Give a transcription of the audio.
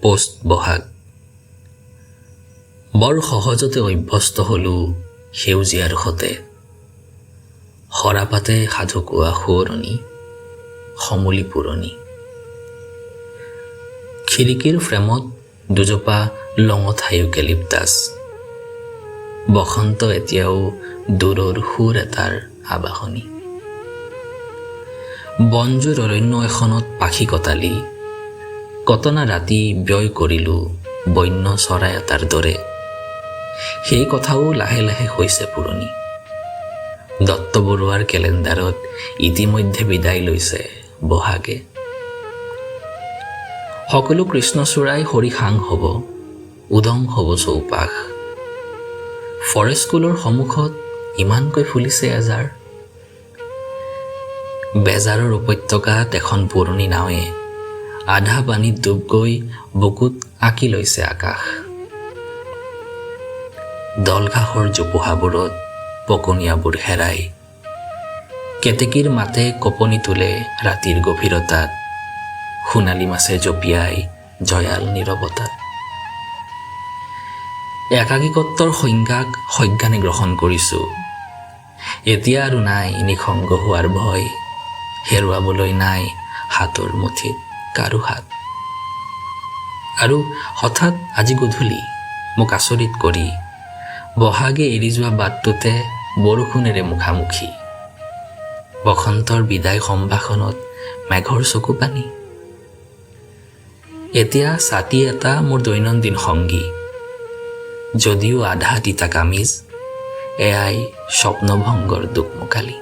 Post Bohag. বৰ সহজতে অভ্যস্ত হ'লোঁ সেউজীয়াৰ সতে। সৰাপাতে সাধু কোৱা সোঁৱৰণি সমূলি পুৰণি। খিৰিকীৰ ফ্ৰেমত দুজোপা লঙঠা ইউকেলিপ্টাছ। বসন্ত এতিয়াও দূৰৰ সুৰ এটাৰ আবাহনী। বনজুৰ অৰণ্য এখনত পাখি কটালি কটনা ৰাতি ব্যয় কৰিলোঁ বন্য চৰাই এটাৰ দৰে। সেই কথাও লাহে লাহে হৈছে পুৰণি। দত্ত বৰুৱাৰ কেলেণ্ডাৰত ইতিমধ্যে বিদায় লৈছে বহাগে। সকলো কৃষ্ণচূড়াই সৰি সাং হ'ব, উদং হ'ব চৌপাশ। ফৰেষ্ট স্কুলৰ সন্মুখত ইমানকৈ ফুলিছে এজাৰ। বেজাৰৰ উপত্যকাত এখন পুৰণি নাৱে আধা পানীত ডুব গৈ বুকুত আঁকি লৈছে আকাশ। দলঘাঁহৰ জোপোহাবোৰত পকনীয়াবোৰ হেৰাই কেতেকীৰ মাতে কঁপনি তোলে ৰাতিৰ গভীৰতাত। সোণালী মাছে জঁপিয়াই জয়াল নীৰৱতাত। একাকীকত্বৰ সংজ্ঞাক সজ্ঞানে গ্ৰহণ কৰিছোঁ। এতিয়া আৰু নাই নিসংগ হোৱাৰ ভয়, হেৰুৱাবলৈ নাই হাতৰ মুঠিত কাৰো হাত। আৰু হঠাৎ আজি গধূলি মোক আচৰিত কৰি বহাগে এৰি যোৱা বাটটোতে বৰষুণেৰে মুখামুখি। বসন্তৰ বিদায় সম্ভাষণত মেঘৰ চকু পানী। এতিয়া ছাতি এটা মোৰ দৈনন্দিন সংগী। যদিও আধা তিতা কামিজ, এয়াই স্বপ্নভংগৰ দোকমোকালি।